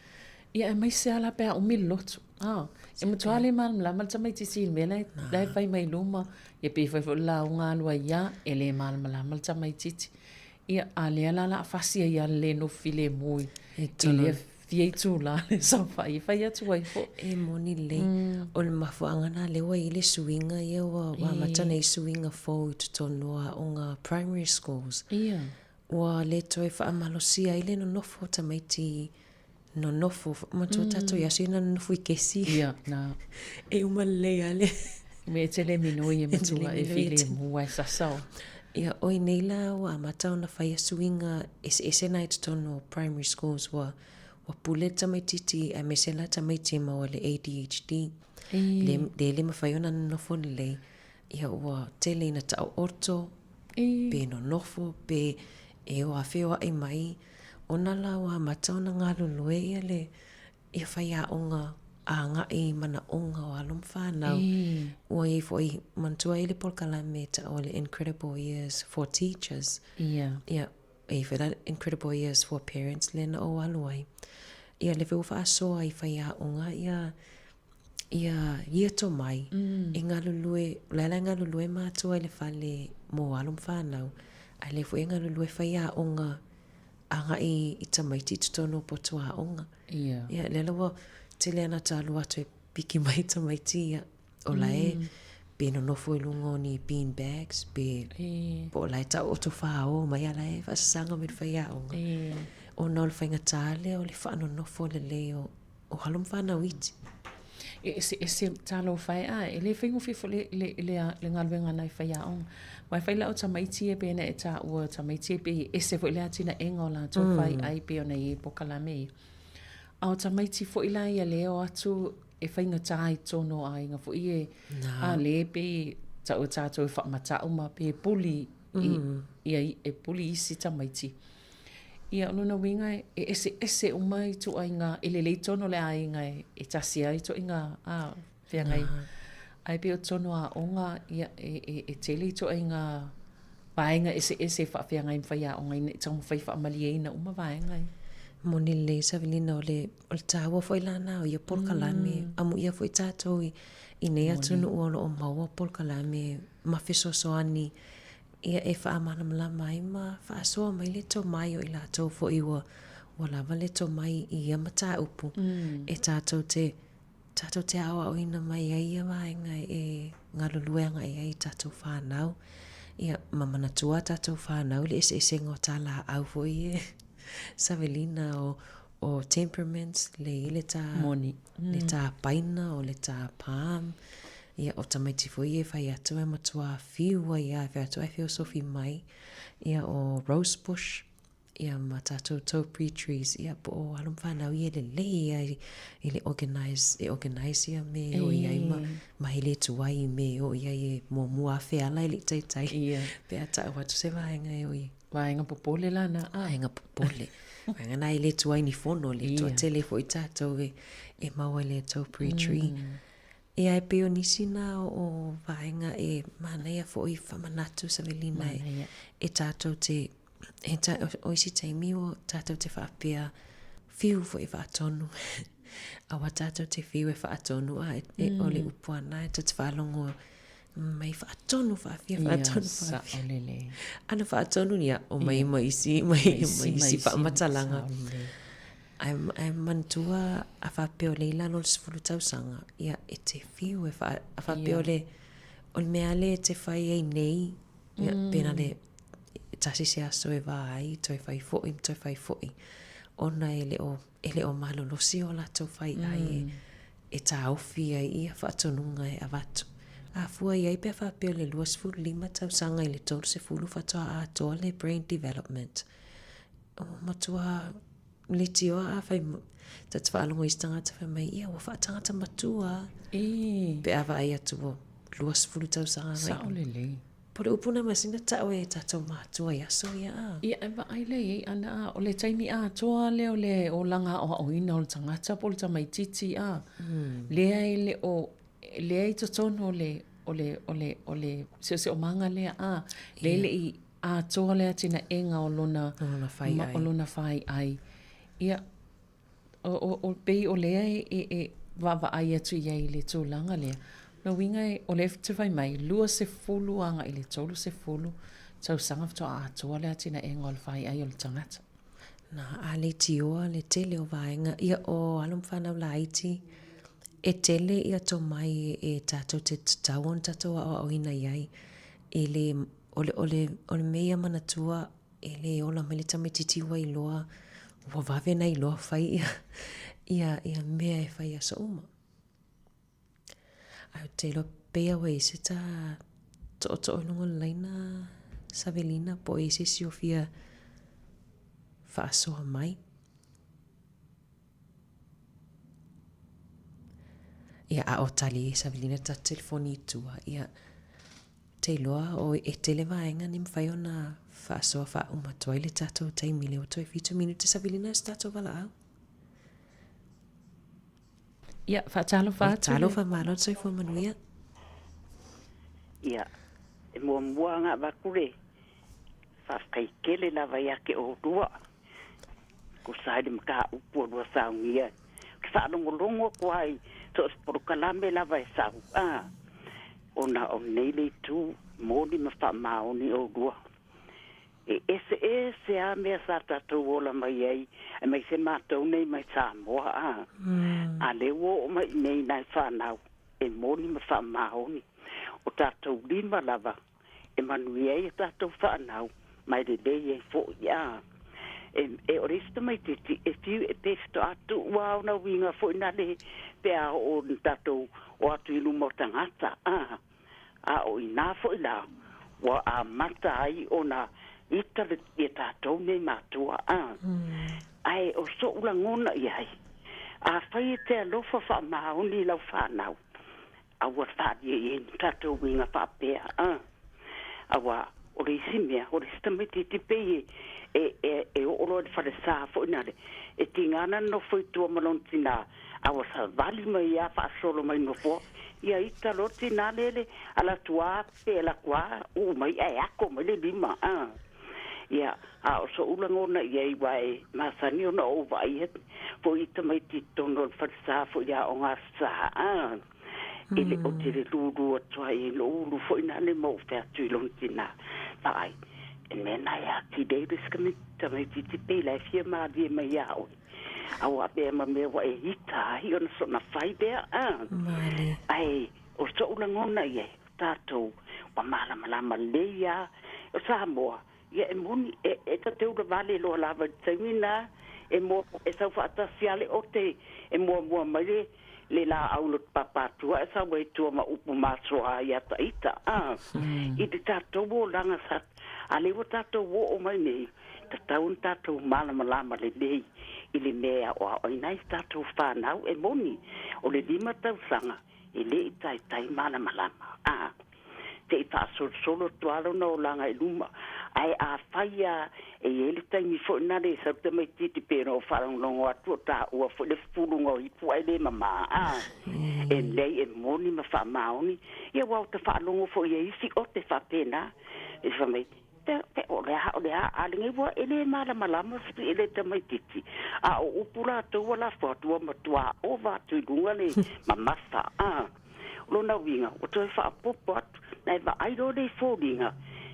Ia aemaise lava la pe a umi le lotu. A, e matua le malamalama le tamaitiiti i le mea la e fai mai i luma, ia pe fai foi le lauga alu ai lava, e le malamalama le tamaitiiti. Ia, a lea la o le a fasi ai lava le le nofo filemu i lea fia itula le saofai e fai atu ai foi. E moni lelei. O le mafuaaga lena lea ua i ai le suiga ia ua amata ona i ai suiga fou i totonu o aoga primary schools. Ia. Ua le toe faamalosia ai le nonofo o tamaiti nonofo. Manatua tatou i aso ia na nonofo i kesi. Ia, na. E uma lelei lava le... Mea e te le minoi e matua e filemu ae sasa o. Ia, o i nei la ua amata ona faia suiga eseese na i totonu o primary schools ua, ua pule le tamaitiiti aemaise la tamaiti e maua i le ADHD. Le, le le mafai ona nonofo lelei. Ia ua tele ina taooto, pe nonofo, pe e o a feoai mai, ona la ua amata ona galulue ia le ia faiaoga agai i manaoga o alo ma fanau. Ua i ai foi, manatua e i ai le polokalame e tau o le Incredible Years for Teachers. Ia. Ia, e i ai foi la Incredible Years for Parents lea na ou alu ai. Ia lea foi ua faasoa i faiaoga ia ia ia tomai e galulue, o la e galulue matua i le fale mo alo ma fanau, a o lea foi e galulue faiaoga agai i tamaiti i totonu o potu aoga. Ia. Ia, lea la ua tele ana ta alu atu e piki mai tamaiti ia, o la e pe nonofo i luga o ni bean bags, pe po o la e taooto fāō mai a la e faasasaga mai i le faiaoga. Ona o le faigata lea o le faanonofo lelei o O alo ma fanau iti. E eseese talofa e a e le faigofie foi le le le le galuega a nai faiaoga. Aua e fai la o tamaiti ia pei ona e taua o tamaiti ia pei e ese foi le atinaega o latou faiai pei ona i ai polokalame ia. A o tamaiti foi la ia lea e o atu e faigata i totonu o aiga foi ia a lea e pei e tau e tatou e faamata'u ma pe puli i ia e puli isi tamaiti. Ia o lona uiga e eseese uma ituaiga, e lelei tonu o le aiga e tasi ai ituaiga a feagai. Ae pei o totonu o aoga, ia e tele ituaiga vaega eseese e faafeagai ma faiaoga ina ia taumafai e faamalieina uma vaega ia. Moni lelei Savelina, o le taua foi la lena o ia polokalame, amuia foi tatou i nei atunuu o lo o maua polokalame ma fesoasoani ia e faamalamalama ai ma faasoa mai le tomai o i latou foi ua ua lava le tomai i ia mataupu e tatou te tatou te aoaoina mai ai ia vaega e galulue agai ai i tatou fanau. Ia ma manatua a tatou fanau le eseesega o talaau foi e Savelina o o temperaments le i le tā Moni. le tā paina o le tā palm ia o tamaiti foi ia e fai atu e matua whiu ai a e fai atu ai feosofi mai ia o rose bush ia ma tatou topiary trees ia po o alo ma fanau ia e lelei ia i le organize e organize ia me e o i ai ma ma hele atu ai i me e o i ai e muamua afe ala e le i taitai pe a tau atu se vaega e o i Vaega popole la na a. Vaega popole. Vaega na e le tuai ni fono, le toatele foi tatou e, e maua i le topiary tree. Ia e pei o nisi na o, o vaega e manaia foi whamanatu Savelina e, e tātou te, e ta, o, o isi taimi o tātou te whaapea whiu foi e whaatonu. Aua tātou te whiu e whaatonu a e, e, o le upu ana e ta te whaalongo Mai faatonu faafia faatonu faafia. Saolele. Ana faatonu ia o mai ma isi mai ma isi faamatalaga. Ae ae manatua a faapea o lea i lalo o le 10 tausaga ia e te fiu e faa a faapea o le o le mea lea e te fai ai nei ia pena le tasi se aso e va ai toe fai foi ma toe fai foi ona e le o e le o malolosi o latou faiai e e taofi ai ia faatonuga e avatu. A fua i ai pea faapea o le 25 tausaga i le 30 faatoa atoa le brain development. Ua matua leitioa a fai ta te faalogo i isi tagata fai mai, ia ua faatagata matua. Pe a vaai atu ua 20 tausaga. Sao lelei. Po o le upu na masina tau e tatou matua i aso ia a. Ia e vaai lea i ai ana a, o le taimi atoa lea o le olaga aoaoina o le tagata po o le tamaititi a, lea e le o, lea i totonu o le, o le, o le, o le siosiomaga lea a, lea e le i atoa le atinaega o lona, o lona faiai. Ia, O, o, o, pei o lea e, e, e vaavaai atu i ai i le tulaga lea. O lona uiga e, o lea te fai mai, 20 agai i le 30 tausaga faatoa atoa le atinaega o le faiai o le tagata. Na, a leitioa le tele o vaega, ia o alo ma fanau laiti, e tele ia tomai e tatou te tatau ona tatou aoaoina i ai. E le, o le, o le, o le mea ia manatua E le ola mai le tamaititi ua iloa, ua vave ona iloa fai ia, ia, ia mea e fai i aso uma. Ae ou te iloa pei lava ua i ai se ta tootoo i luga o le laina Savelina po o i ai se isi o fia faasoa mai. Ia, a o tali Savelina ta telefoni i tua, ia, Te iloa o e tele vaega ni mawhai ona faasoa faauma atu ai le tatou taimi lea ua toe fitu minute Savelina se tatou valaau. Ia, faatalofa atu. Talofa malo le soifua manuia. Ia, e muamua ona avatu le faafetai tele lava ia te oulua. Tusa ai le mataupu ua lua saunia. Ou te faalogologo atu lava i so o se polokalame lava e sau, a, ona o lenei le itu moni ma faamaoni oulua. E eseese lava mea sa tatou ola mai ai, aemaise matou nei mai Samoa, a, a lea ua oo mai i inei nai fanau e moni ma faamaoni. O tatou lima lava e manuia ai a tatou fanau ma e lelei ai foi. A. E o le isi tamaitiiti e fiu e pe faatoa tuu lava ona uiga foi nale pe a oo ina tatou o atu i luma o tagata a. A o inā foi la ua amata ai ona ita le ia tatou nei matua a. Ae o so'u lagona i ai, afai e te alofa faamaoni i lau fanau, aua le faalia i ai ni tatou uiga faapea a. Auā o le isi mea, o le isi tamaitiiti pei e, e, e oo loa i le falesa foi nale, e tiga ona nofo i tua ma lona tinā, a ua savali mai lava faasolo mai nofoa, ia ita loa le tinā lele, alu atu lava pe alu atu lava uu mai ae ako mai le lima a. Ia, a o so'u lagona i ai, aua e masani ona ou vaai foi i tamaiti i totonu o le falesa foi i aoga Aso Sa a. E le o te le lūlū atu ai i lou ulu foi nale ma ou fai atu i lona tinā, Vaai, e mea na e atili ai le isi tamaitiiti pei la e fia malie mai iā oe. A ua avea ma mea ua e ita ai ona soona fai lea, a. Ae o so'u lagona i ai, o tatou ua malamalama lelei lava o Samoa, Ia e moni, e, e ta te ulavale loa lava i le taimi na, e moa, e sau faatasi lava le ote e muamua mai le, le laau loto papatua ae sau ai i tua ma upu masoa ai ia ita, a. I le tatou olaga sa, a lea ua tatou oo mai nei, tatau ona tatou malamalama lelei i le mea e aoaoina ai tatou fanau. E moni, o le 5 tausaga e le i taitai malamalama, a. Te i faasolosolo atu lava lona olaga i luma. Ae afai lava e i ai le taimi foi lena le sau tamaitiiti pei ona ou faalogologo atu o taua foi le fufuluga o ipu ae le mamā, a. E lelei e moni ma faamaoni, ia aua ua ta faalogo foi i isi ote faapena, e fai mai, Pe o le a, o le a, a lenei ua e le malamalama i le tamaitiiti, a o upu latou ua lafo atu ua matua ova atu i luga le mamafa, a. O lona uiga, ua toe faaopoopo atu, na e vaai loa lea i foliga,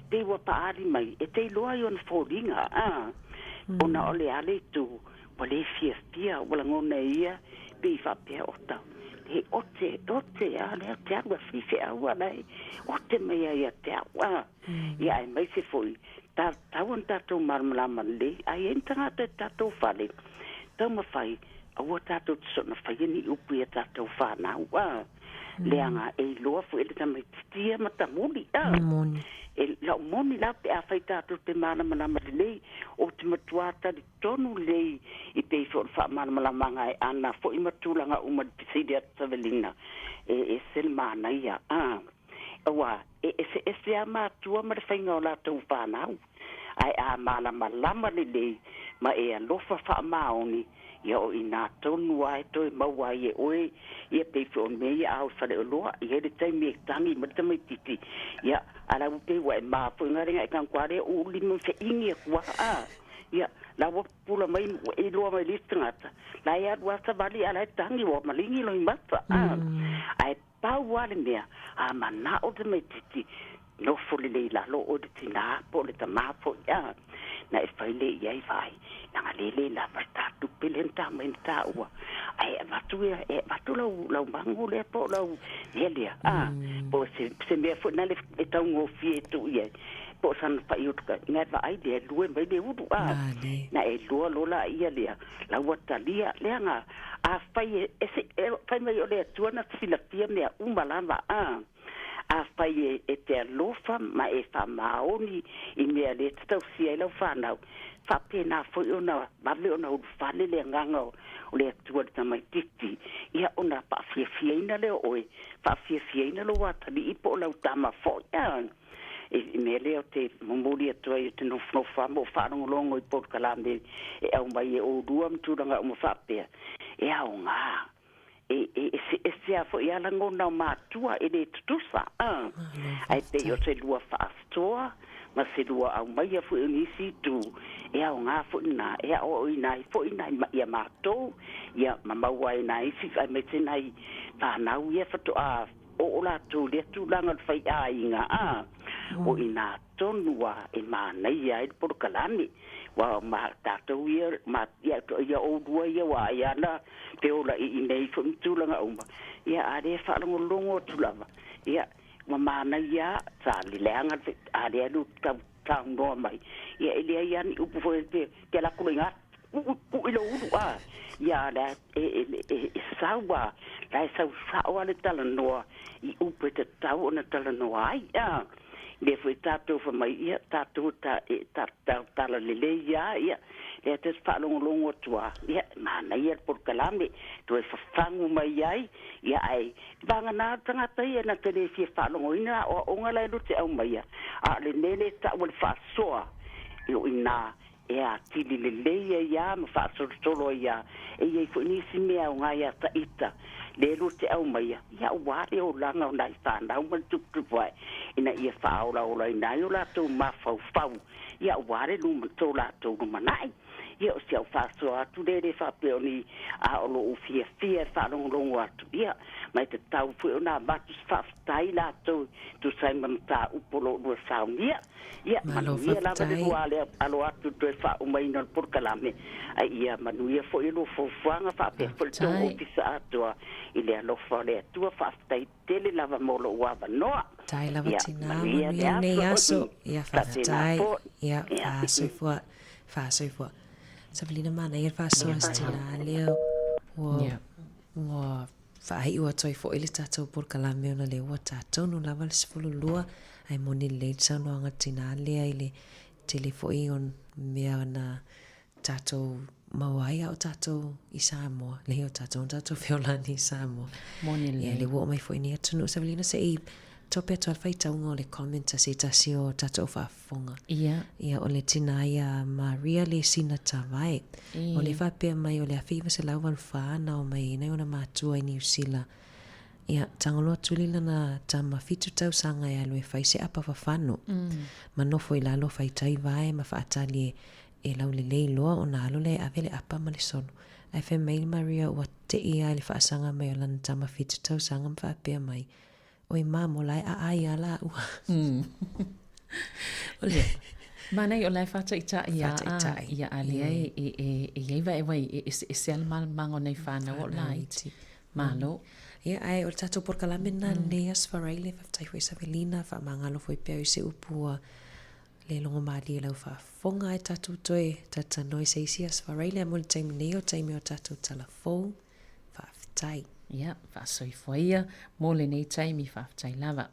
pei ua paali mai e te iloa ai ona foliga, a. Ona o le a le itu, ua le fiafia, ua lagona e ia, pei faapea o ta, he ote, ote, a lea te alu a faifeau a la e ote mai ai ia te au, a. Ia aemaise foi, tatau ona tatou malamalama lelei, a i ai ni tagata i tatou fale, taumafai, aua tatou te soona faia ni upu i a tatou fanau, a, leaga e iloa foi e le tamaitiiti ia matamuli, a. E lau moni la pe afai tatou te malamalama lelei, ou te matua talitonu lelei i pei foi o le faamalamalamaga e ana foi ma tulaga uma i le fesili a Savelina, e ese le manaia, a. Aua e eseese lava matua ma le faiga o latou fanau, ae a malamalama lelei ma e alofa faamaoni, ia o i inā tonu lava e toe maua ai e oe ia pei foi o le mea ia a o i faleoloa, e i ai le taimi e tagi mai le tamaitiiti, ia, a la ua pei ua e mafuaiga le gaegagoa lea uu lima ma feʻigi atu lava, a, ia, la ua pupula mai ua e iloa mai le isi tagata, la e alu lava savali a la e tagi ua maligi loimata, a, ae Pau lava le mea, a manao le tamaitiiti, nofo lelei i lalo oe le tinā po o le tamā foi, a, na e fai lea i ai vaai, leaga lea e le lava le ta tupe lea na ta aumai na taua, ae avatu ia, e avatu lau, lau mago lea po o lau mea lea, a, po o se, se mea foi lena e taugofie e tuu i ai, po o sana faiutuka, na e vaai lea, e lue mai le ulu, a, na e lua loa laia lea, la ua talia, leaga afai e, e, se, e fai mai o le Atua na te silafia mea uma lava, a, afai e, e te alofa ma e faamaoni i mea lea e te tausia ai lau fanau, faapena foi ona vave ona ulufale le agaga o, o le Atua i le tamaitiiti, ia ona faafiafiaina lea o oe, faafiafiaina lou atalii po o lau tama foi, a. I mea lea ou te momoli atu ai, ou te nofonofo lava ma ou faalogologo i polokalame e aumai e oulua ma tulaga uma faapea, e aoga. E, e eseese lava foi a lagona o matua e le tutusa, a. Ae pei o se lua faasoa ma se lua aumaia foi o nisi itu, e aoga foi lena, e aoaoina ai foi nai ia matou, ia ma maua ai nai isi, aemaise nai fanau ia faatoa oo latou i lea tulaga o le faiaiga, a, o i inā tonu lava e manaia ai le polokalame. Aua o ma tatou ia, ma, ia, ia oulua ia ua ai ana feola'i i inei foi ma tulaga uma, ia a lē faalogologo atu lava, ia, ua manaia lava, sa leaga le, a lea lu tau saunoa mai, ia e leai lava ni upu foi pe te alu atu loa i ina, kuʻu kuʻu i lou ulu a, ia la e e e e sau a, la e sau sao lava le talanoa i upu e tatau ona talanoa ai a. Lea foi tatou fai mai, ia tatou ta e ta ta tala lelei lava, ia lea ta te faalogologo atu lava, ia e manaia le polokalame, toe fafagu mai ai, ia ae vagana le tagata ia na te le fia faalogoina aoaoga la e lua te aumaia, a o le mea lea e tau o le faasoa, o i ina e atili lelei ai lava ma faasolosolo ai lava. E i ai foi nisi mea aoga ia ita lea lua te aumaia, ia aua le olaga o nai fanau ma le tuputupu ae, ina ia faaolaolaina ai o latou mafaufau, ia aua le luma, to latou lumanai. Ia o si au faasoa atu lea e le faapea o ni a o lou fiafia e faalogologo atu, ia, ma e tatau foi ona avatu se faafetai latou e tusa ai ma mataupu o lo o lua saunia. Ia, Malo manuia lava le faafetai. lua ale alo atu i le toe faaumaina o le polokalame, a ia manuia foi lua fuafuaga faapea foi le tou Faafetai. ofisa atoa i le alofa o le Atua. Faafetai tele lava mo lou avanoa. Tai lava Ia, tinā, manuia le manuia lenei aso. aso. Ia Faapena faafetai. foi. Ia Ia. faasoifua, faasoifua. Savalina manaia le faasoa si tinā lea ua Ia. ua faaiu atu ai foi le tatou polokalame ona lea ua ta tonu lava le 12 ae moni lelei le saunoaga a le tinā lea i le tele foi o mea na tatou maua ai a o tatou i Samoa, leai o tatou na tatou feolani i Samoa. Moni Ia, lelei. lea ua oo mai foi i nei atunuu Savalina se i tope atu lava le faitauga o le comment a se tasi o tatou faafofoga. Ia. Ia, o le tinā ia Maria Lesina Tavae. O le faapea mai o le 1984 na omai ai nai ona matua i Niu Sila. Ia, tagoloa tuli lana tama fitu tausaga e alu e fai se apa fafano. Ma nofo i lalo faitau vae ma faatali e E laulelei loa ona alu lea e ave le apa ma le solo. Ae fai mai le Maria ua te'i lava i le faasaga mai o lana tama fitu tausaga ma faapea mai, Oi mamo, la e ʻaʻai lava lāua. O le. Manaia o la e faataʻitaʻi a Faataʻitaʻi. ia a leai e e e i ai vaevae e eseese lava le malamalamaaga o nai fanau o laiti. Malo. Ia, ae o le tatou polokalame lena lenei aso Faraile, faafetai foi Savelina, faamagalo foi pea i se upu ua Le logo malie lau faafofoga ae tatou toe talatalanoa i se isi aso faraile a mo le taimi nei o taimi o tatou tala fou. Faafetai. Ia, faasoifua ia mo lenei taimi, faafetai lava.